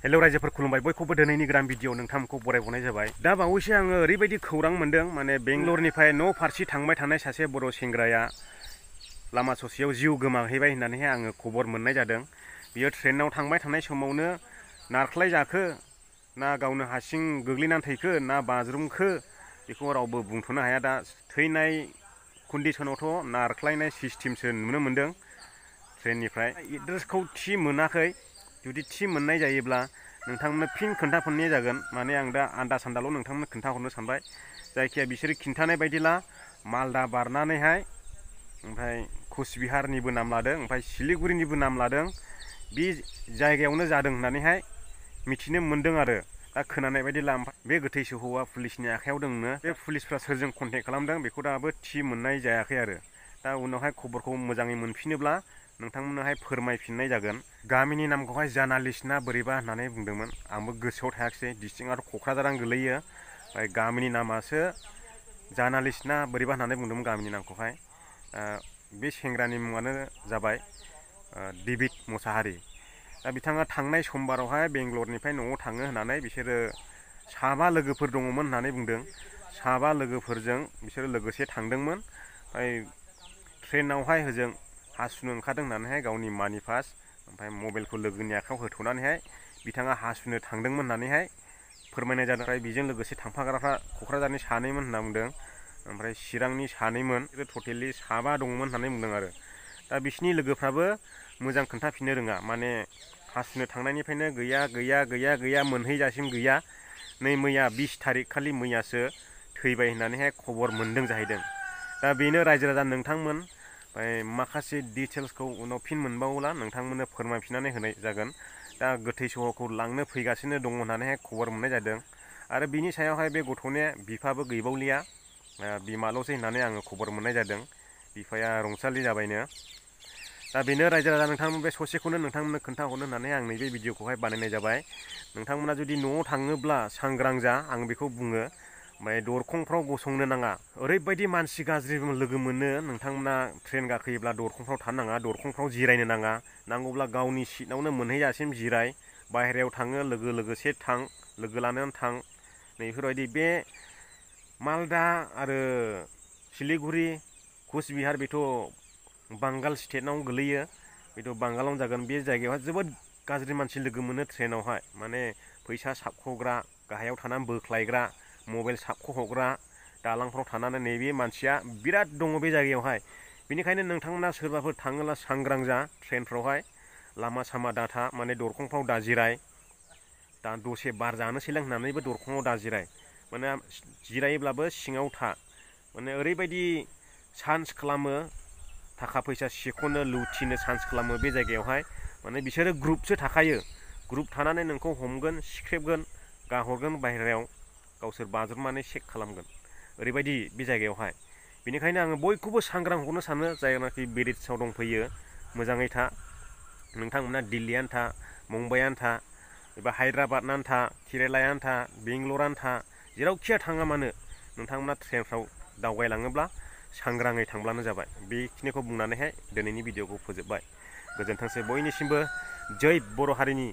Hello रायजोफोर खुलुमबाय बयखौबो दिनैनि गोदान भिडिअ नोंथांमोनखौ बरायहरनाय जाबाय। दा बावैसो आङो ओरैबायदि खौरां मोन्दों माने बेंगलरनिफ्राय न' फारसे थांबाय थानाय सासे बर' सेंग्राया लामा ससेयाव जिउ गोमाहैबाय होननानैहाय आङो खबर मोननाय जादों। बियो ट्रेनाव थांबाय थानाय समावनो नारख्लाय जाखो ना गावनो हारसिं गोग्लैनानै थैखो ना बाज्रुमखो बेखौ रावबो बुंथ'नो हाया। दा थैनाय कन्डिसनावथ' नारख्लायनाय सिस्टेमसो नुनो मोन्दों ट्रेननिफ्राय। एड्रेसखौ थि मोनाखै, जुदि थि मोननाय जायोब्ला नोंथांमोननो फिन खोन्थाफिननाय जागोन। माने आं दा आन्दाज आन्दाल' नोंथांमोननो खोन्थाहरनो सानबाय। जायखिया बिसोरो खिन्थानाय बायदिला मालदा बारनानैहाय ओमफ्राय कुचबिहारनिबो नाम लादों, ओमफ्राय सिलिगुरिनिबो नाम लादों। बे जायगायावनो जादों होननानैहाय मिथिनो मोन्दों आरो दा खोनानाय बायदिला बे गोथै सह'आ पुलिसनि आखायाव दंनो। बे पुलिसफ्रा सोरजों कन्टेक्ट खालामदों बेखौ दाबो थि मोननाय जायाखै आरो दा उनावहाय खबरखौ मोजाङै मोनफिनोब्ला नोंथांमोननोहाय फोरमायफिननाय जागोन। गामिनि नामखौहाय जार्नालिस्ट ना बोरैबा होननानै बुंदोंमोन, आंबो गोसोआव थायाखिसै। डिस्ट्रिक्टआथ' क'क्राझारानो गोलैयो, ओमफ्राय गामिनि नामासो जार्नालिस्ट ना बोरैबा होननानै बुंदोंमोन गामिनि नामखौहाय। बे सेंग्रानि मुङानो जाबाय डेभिड मुसाहारि। दा बिथाङा थांनाय समबारावहाय बेंगलरनिफ्राय न'आव थाङो होननानै बिसोरो 7 लोगोफोर दङमोन होननानै बुंदों। 7 लोगोफोरजों बिसोरो लोगोसे थांदोंमोन। ओमफ्राय ट्रेनावहाय होजों हासुनो ओंखारदों होननानैहाय गावनि मानि पास ओमफ्राय मबाइलखौ लोगोनि आखायाव होथ'नानैहाय बिथाङा हासुनो थांदोंमोन होननानैहाय फोरमायनाय जादों। ओमफ्राय बेजों लोगोसे थांफाग्राफ्रा क'क्राझारनि 2मोन होनना बुंदों, ओमफ्राय चिरांनि 2मोन। टटेलि 7 दङमोन होननानै बुंदों आरो दा बिसिनि लोगोफ्राबो मोजां खोन्थाफिननो रोङा। माने हासुनो थांनायनिफ्रायनो गैया गैया गैया गैया मोनहैजासिम गैया। नै मैया 20 थारिख खालि मैयासो थैबाय होननानैहाय खबर मोन्दों जाहैदों। दा बेनो रायजो राजा नोंथांमोन, ओमफ्राय माखासे डिटेल्सखौ उनाव फिन मोनबावोब्ला नोंथांमोननो फोरमायफिननानै होनाय जागोन। दा गोथै सह'खौ लांनो फैगासिनो दङ होननानैहाय खबर मोननाय जादों। आरो बिनि सायावहाय बे गथ'नि बिफाबो गैबावलिया, बिमाल'सै होननानै आङो खबर मोननाय जादों। बिफाया रुंसारि जाबायनो। दा बेनो रायजो राजा नोंथांमोन बे ससेखौनो नोंथांमोननो खोन्थाहरनो होननानै आं नैबे भिडिअखौहाय बानायनाय जाबाय। नोंथांमोना जुदि न'आव थाङोब्ला सांग्रां जा, आं बेखौ बुङो। ओमफ्राय दरखंफ्राव गसंनो नाङा। ओरैबायदि मानसि गाज्रि लोगो मोनो, नोंथांमोना ट्रेन गाखोयोब्ला दरखंफ्राव थानो नाङा, दरखंफ्राव जिरायनो नाङा। नांगौब्ला गावनि सिटआवनो मोनहैजासिम जिराय। बाहेरायाव थाङो लोगोसे थां, लोगो लानानै थां। नैफोरबायदि बे मालदा आरो सिलिगुरि कुचबिहार बेथ' बांगाल स्टेटआव गोलैयो, बेथ' बांगालावनो जागोन। बे जायगायावहाय जोबोद गाज्रि मानसि लोगो मोनो ट्रेनावहाय। माने फैसा साबख'ग्रा, गाहायाव थानानै बोख्लायग्रा, मबाइल साबख'हरग्रा, दालांफ्राव थानानै नैबे मानसिया बिराद दङ बे जायगायावहाय। बेनिखायनो नोंथांमोना सोरबाफोर थाङोब्ला सांग्रां जा। ट्रेनफ्रावहाय लामा सामा दाथा, माने दरखंफ्राव दाजिराय। दा दसे बार जानोसैलां होननानैबो दरखंआव दाजिराय। माने जिरायोब्लाबो सिङाव था। माने ओरैबायदि चान्स खालामो, थाखा फैसा सेख'नो लुथिनो चान्स खालामो बे जायगायावहाय। माने बिसोरो ग्रुपसो थाखायो, ग्रुप थानानै नोंखौ हमगोन, सिख्रेबगोन, गाहरगोन बाहेरायाव, गावसोर बाज्रुमनानै चेक खालामगोन। ओरैबायदि बे जायगायावहाय। बेनिखायनो आङो बयखौबो सांग्रां हरनो सानो, जायनाखि बेरिट्सआव दंफैयो मोजाङै था। नोंथांमोना दिल्लीयानो था, मुम्बाइआनो था, एबा हायद्राबादनानो था, केरेलायानो था, बेंगलरानो था, जेरावखिया थाङा मानो नोंथांमोना ट्रेनफ्राव दावबायलाङोब्ला सांग्राङै थांब्लानो जाबाय। बेखिनिखौ बुंनानैहाय दिनैनि भिडिअखौ फोजोबबाय। गोजोन्थोंसै बयनिसिमबो। जै बर' हारिनि।